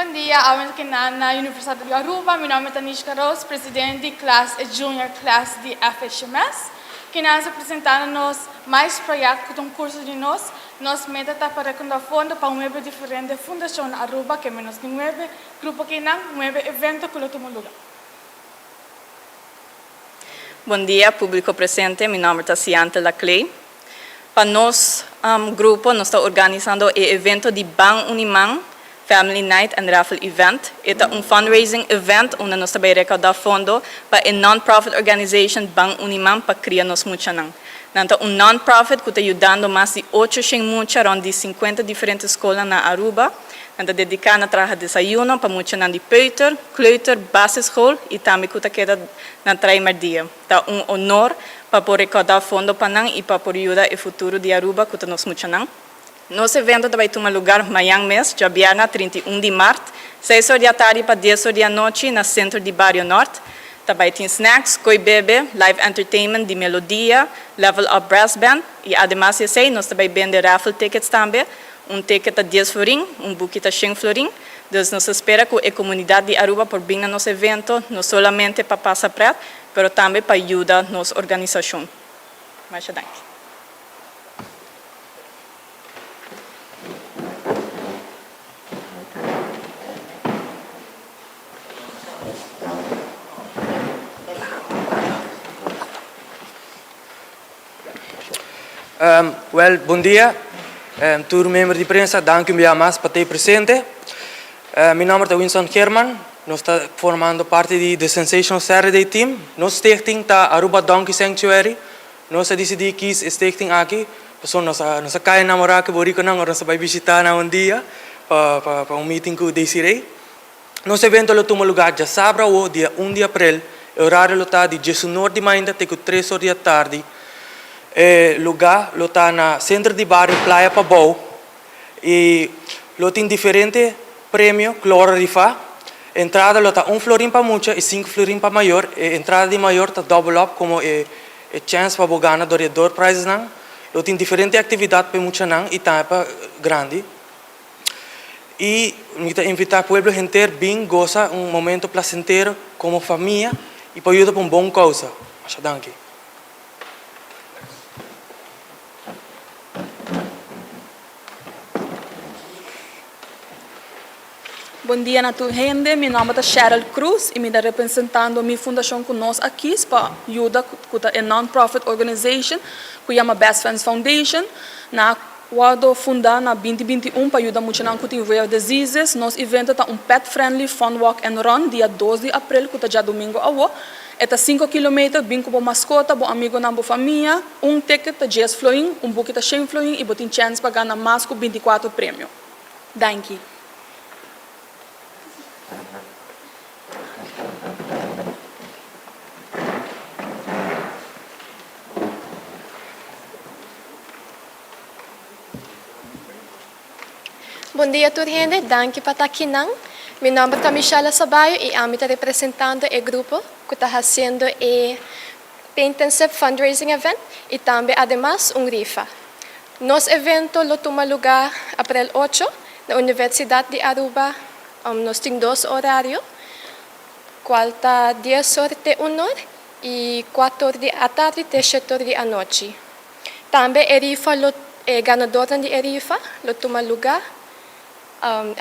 Bon dia, awe nos kinan na Universidad di Aruba. Mi nomber ta Nishka Roos, president di klas e Junior Class di FHMS. Kinan sa presentando nos mais project cu ta un curso di nos. Nos meta ta pa recaudá fondo pa nuebe diferente fundacion na Aruba, ke menos di nuebe grupo kinan, nuebe evento cu lo tuma lugar. Bon dia publico presente, mi nomber ta Siante Laclay. Pa nos grupo nos ta organisando e evento di Ban Uni Man Family Night and Raffle Event. E ta un fundraising event unda nos ta bay recauda fondo pa e non-profit organization Ban Uni Man pa cria nos muchanan. Nan ta un non-profit cu ta yudando mas di 800 mucha rond di 50 diferente scolnan na Aruba. Nan ta dedica na traha desayuno pa muchanan di peuter, kleuter, basisschool y tambe cu ta keda na treimerdia. Ta un honor pa por recaudá fondo pa nan y pa por yuda e futuro di Aruba cu ta nos muchanan. Nos evento ta bay tuma lugar mañan mes, djabièrna 31 di mart, seis or di atardi pa dies or di anochi na Centro di Bario Nort. Ta bay tin snacks, coy bebe, live entertainment di Melodia, Level Up Brass Band y ademas di esey nos ta bay bende raffle tickets tambe. Un ticket ta dies florin, un buki ta shen florin. Dus nos ta spera cu e comunidad di Aruba por bin na nos evento, no solamente pa pasa pret, pero tambe pa yuda nos organisacion. Masha danki. Wel, bon dia tur miembro di prensa, danki un bia mas pa ta presente. Mi nomber ta Winston Geerman, nos ta formando parti di The Sensational Saturday Team. Nos stichting ta Aruba Donkey Sanctuary. Nos a disidí kis e stichting aki pasobra nos a nos a kai enamorá ku e boriconan ora nos a bai bishitá nan un dia pa pa un meeting ku Desiree. Nos evento lo tuma lugá djasabra awo dia un di aprel. E orario lo ta di diesunor di mainta te ku tres or di atardi. E lugá lo ta na Sentro di Bario Playa Pabou i lo tin diferente premio ku lo wòrdu rifá. Entrada lo ta un florin pa mucha i sinku florin pa mayor. E entrada di mayor ta dòbel òp komo e chèns pa bo gana dor di e door prizesnan. Lo tin diferente aktividat pa e muchanan i tambe pa grandi. I mi ta invitá pueblo henter bin gosa un momento plasentero komo famia i pa yuda pa un bon kousa. Masha danki. Bon dia na tur hende, mi nomber ta Cheryl Cruz y mi ta representando mi fundacion cu nos a kies pa yuda cu ta e non-profit organization cu yama Best Friends Foundation. Na Wordo funda na binti 21 pa yuda muchanan cu tin rare diseases. Nos evento ta un pet friendly fun walk and run dia 2 di april cu ta djadomingo awo. E ta 5 kilometer, bin cu bo mascota, bo amigonan, bo famia. Un ticket ta 10 florin, un buki ta 100 florin y bo tin chance pa gana mas cu 24 premio. Danki. Bon dia tur hende, danki pa ta akinan. Mi nomber ta Michelle Sabayo y ami ta representando e grupo cu ta haciendo e Paint and Sip Fundraising Event y tambe ademas un rifa. Nos evento lo tuma lugar aprel 8 na Universidad di Aruba. Nos tin dos horario, cual ta 10 or te 1 or y 4 or di atardi te 7 or di anochi. Tambe e rifa lo e ganadornan di e rifa lo tuma luga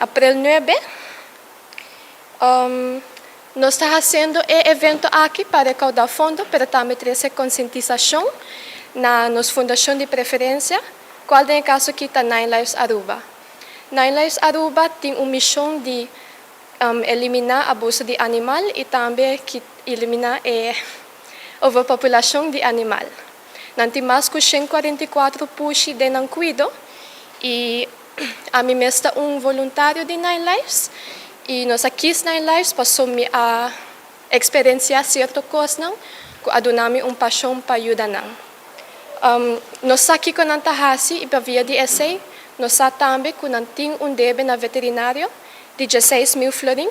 aprel 9. Nos ta hasiendo e evento aki pa recauda fondo pero tambe trece concientisacion na nos fundacion di preferencia cual den e caso aki ta Nine Lives Aruba. Nine Lives Aruba tin un mision di elimina abuso di animal y tambe elimina e overpopulacion di animal. Nan tin mas ku 144 pushi den nan kuido i ami mes ta un voluntario di Nine Lives i nos a kis Nine Lives paso mi a eksperensiá sierto kosnan ku a duna mi un pashon pa yuda nan. Nos sa kiko nan ta hasi i pa via di esei nos sa tambe ku nan tin un debe na veterinario di 16.000 florin.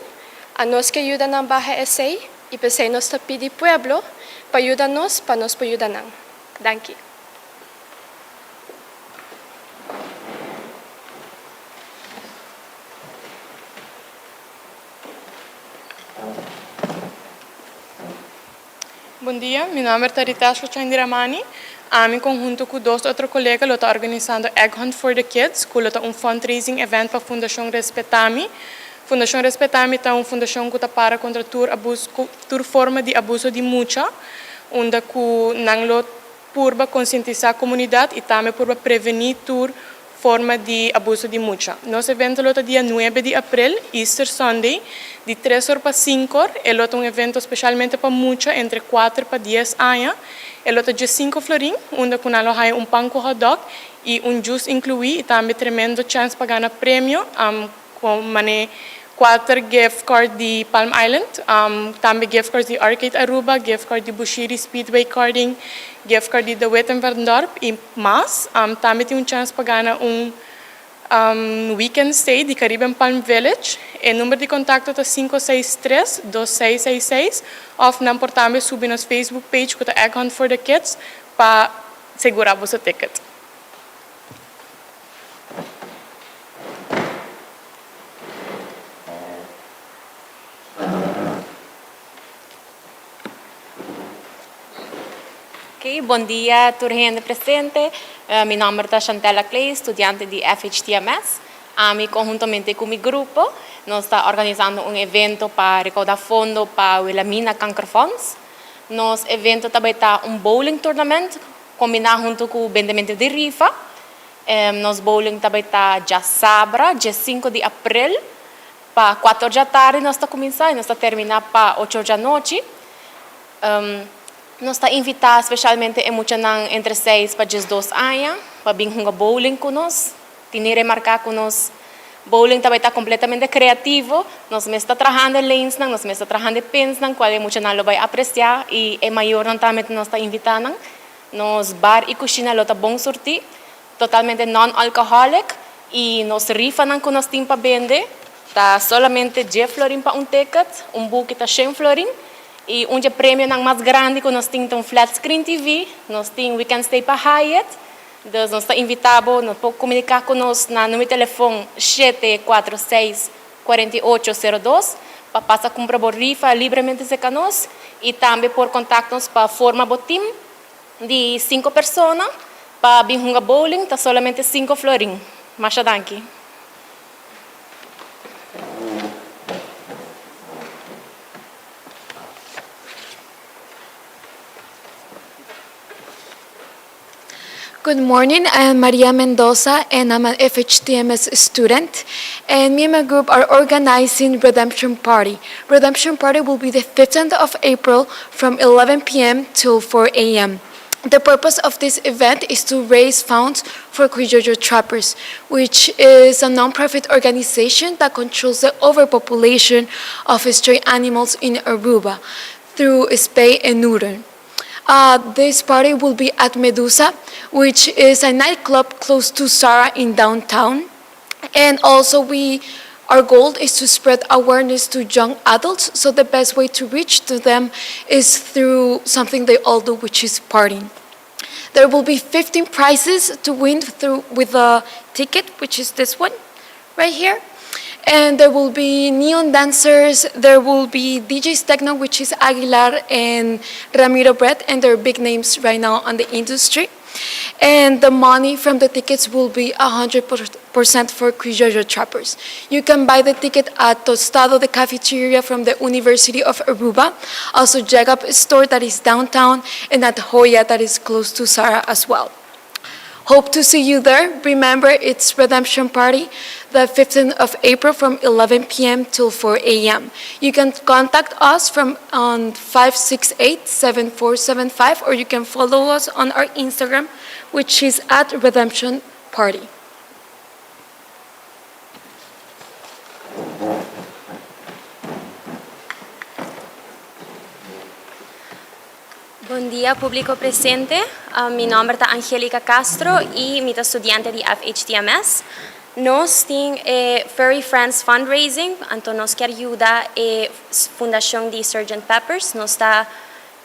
Anos ke yuda nan baha esei. I p'esei nos ta pidi pueblo pa yuda nos pa nos por yuda nan. Danki. Bon dia, mi nomber ta Ritashka Chandiramani. Ami conhunto cu dos otro colega lo ta organisando Egg Hunt for the Kids, cu lo ta un fundraising event pa Fundacion Respetami. Fundacion Respetami ta un fundacion cu ta para contra tur abus tur forma di abuso di mucha, unda cu nan lo purba concientisa comunidad y tambe purba preveni tur forma di abuso di mucha. Nos evento lo ta dia nuebe di april, Easter Sunday, di tres or pa sinku or. E lo ta un evento specialmente pa mucha entre kuater pa dies aña. E lo ta diescinco florin, unda cu nan lo haya un pan cu hotdog y un juice inclui y tambe tremendo chance pa gana premio. Cu mane cuater gift card di Palm Island, tambe gift cards di Arcade Aruba, gift card di Bushiri Speedway Karting, gift card di De Wit en Van Dorp y mas. Tambe tin un chance pa gana un weekend stay di Caribbean Palm Village. E number di contacto ta 563 2666 of nan por tambe subi nos Facebook page cu ta Egg Hunt for the Kids pa segura boso ticket. Ok, bon dia tur hende presente. Mi nomber ta Shantella Clay, studiante di FHTMS. Ami conhuntamente cu mi grupo nos ta organisando un evento pa recauda fondo pa Wilhelmina Kankerfonds. Nos evento ta bay ta un bowling tournament combina hunto cu bendemento di rifa. Nos bowling ta bay ta djasabra, djesinku di april, pa kuater or djatardi nos ta kuminsá i nos ta terminá pa ocho or djanochi. Nos ta invitá speshalmente e muchanan entre seis pa djesdos aña pa bin hunga bowling ku nos. Tin di remarká ku nos bowling ta bay ta kompletamente kreativo. Nos mes ta trahando e lanesnan, nos mes ta trahando e pinsnan kual e muchanan lo bay apresiá i e mayornan tambe nos ta invitá nan. Nos bar y cushina lo ta bon surti, totalmente non-alcoholic y nos rifanan cu nos tin pa bende ta solamente dje florin pa un ticket, un buki ta shen florin y un dje premionan mas grandi cu nos tin ta un flat screen TV, nos tin weekend stay pa Hyatt, dus nos ta invita bo, nos por comunica cu nos na numero telefon shete cuatro seis 48 02 pa pasa cumpra bo rifa libremente cerca nos y tambe por contact nos pa forma bo team di cinco persona pa bin hunga bowling ta solamente cinco florin. Masha danki. Good morning, I am Maria Mendoza and I'm an FHTMS student. And me and my group are organizing Redemption Party. Redemption Party will be the 15th of April from 11 p.m. till 4 a.m. The purpose of this event is to raise funds for Criollo Trappers, which is a nonprofit organization that controls the overpopulation of stray animals in Aruba through spay and neuter. This party will be at Medusa, which is a nightclub close to Zara in downtown. And also we our goal is to spread awareness to young adults. So the best way to reach to them is through something they all do, which is partying. There will be 15 prizes to win through with a ticket, which is this one right here. And there will be neon dancers, there will be DJ Stegno, which is Aguilar and Ramiro Brett, and they're big names right now on the industry. And the money from the tickets will be 100% for Criollo Trappers. You can buy the ticket at Tostado, the cafeteria from the University of Aruba, also Jacob store that is downtown, and at Hoya that is close to Zara as well. Hope to see you there. Remember, it's Redemption Party, the 15th of April from 11 p.m. till 4 a.m. You can contact us from on 568-7475 or you can follow us on our Instagram, which is at Redemption Party. Bon dia, publico presente. Mi nomber ta Angelica Castro y mi ta studiante di FHTMS. Nos tin e Furry Friends Fundraising, anto nos kier yuda e fundacion di Sgt. Peppers. Nos ta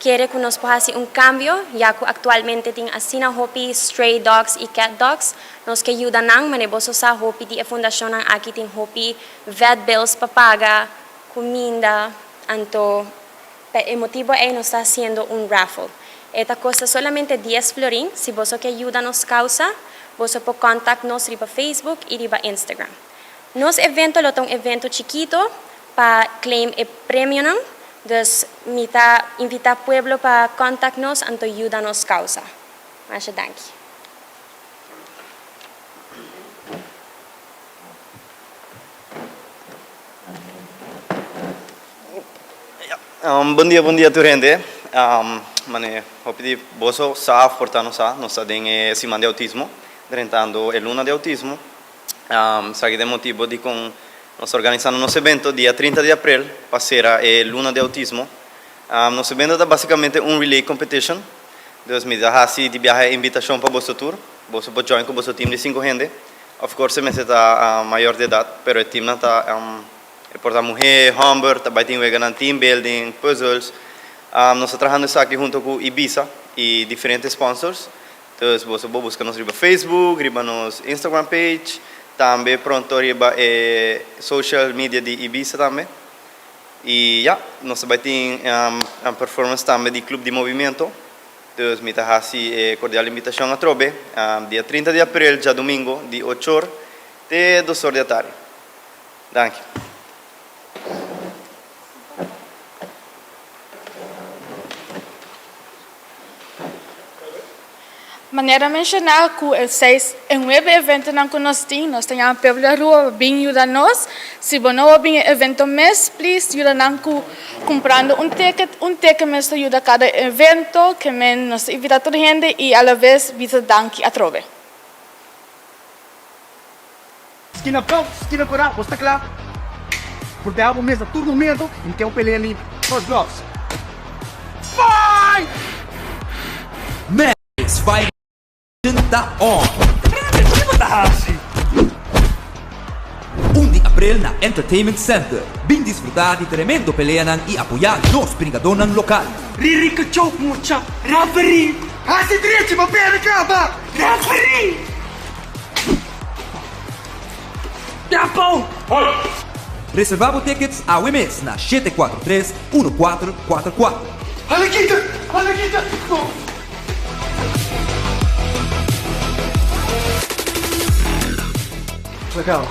kere cu nos por haci un cambio, ya cu actualmente tin asina hopi stray dogs y cat dogs. Nos kier yuda nan, mane boso sa hopi di e fundacionnan aki tin hopi vet bills pa paga, cuminda, anto. Pa e motibo ey nos ta haciendo un raffle. E ta costa solamente 10 florin, si boso ke yuda nos causa, boso por contact nos riba Facebook y riba Instagram. Nos evento lo ta un evento chikito pa claim e premionan, dus mi ta invita pueblo pa contact nos anto yuda nos causa. Masha danki. Bon dia, bon dia tur hende. Mane hopi di boso sa of por ta no sa, nos ta den e siman di autismo, drentando e luna di autismo. Esaki ta e motibo dikon nos ta organisando nos evento dia 30 di aprel pa sera e luna di autismo. Nos evento ta basikamente un relay competition, dus mi ta hasi di biaha e invitashon pa boso tur. Boso por join ku boso team di sinku hende. Of course e mester ta mayor di edat, pero e teamnan ta e por ta muhé, hòmber, ta bai tin weganan team building, puzzles. Nos ta trahando esaki hunto ku Ibisa i diferente sponsors. Dus boso por buska nos riba Facebook, riba nos Instagram page, tambe pronto riba e social media di Ibisa tambe. I ya, nos ta bai tin performance tambe di Club di Movimiento. Dus mi ta hasi e kordial invitashon atrobe dia 30 di aprel djadumingo di ochor te dosor di atardi. Danki. Manera menshoná ku e seis e nuebe eventonan ku nos tin, nos ta yama pueblo di Aruba pa bin yuda nos. Si bo no a bin e evento mes, please yuda nan ku kumprando un ticket. Un ticket mes ta yuda kada evento, ke men nos ta invitá tur hende i alaves bisa danki atrobe. Skina blou, skina kora, bo sta kla? Proteha bo mes na tur momento i mete un pelea limpi. First gloves. Fight! Max Fighting ta on! Prende, ki bo ta hasi? Un di aprel na Entertainment Center. Bin disfruta di tremendo peleanan i apoya nos bringadónan lokal. Riri kachó mucha, referee! Hasi drechi, bo perde kaba! Referee! Reserva bo tickets awe mes na 743 1444. Alekita! Alekita! No! Legal.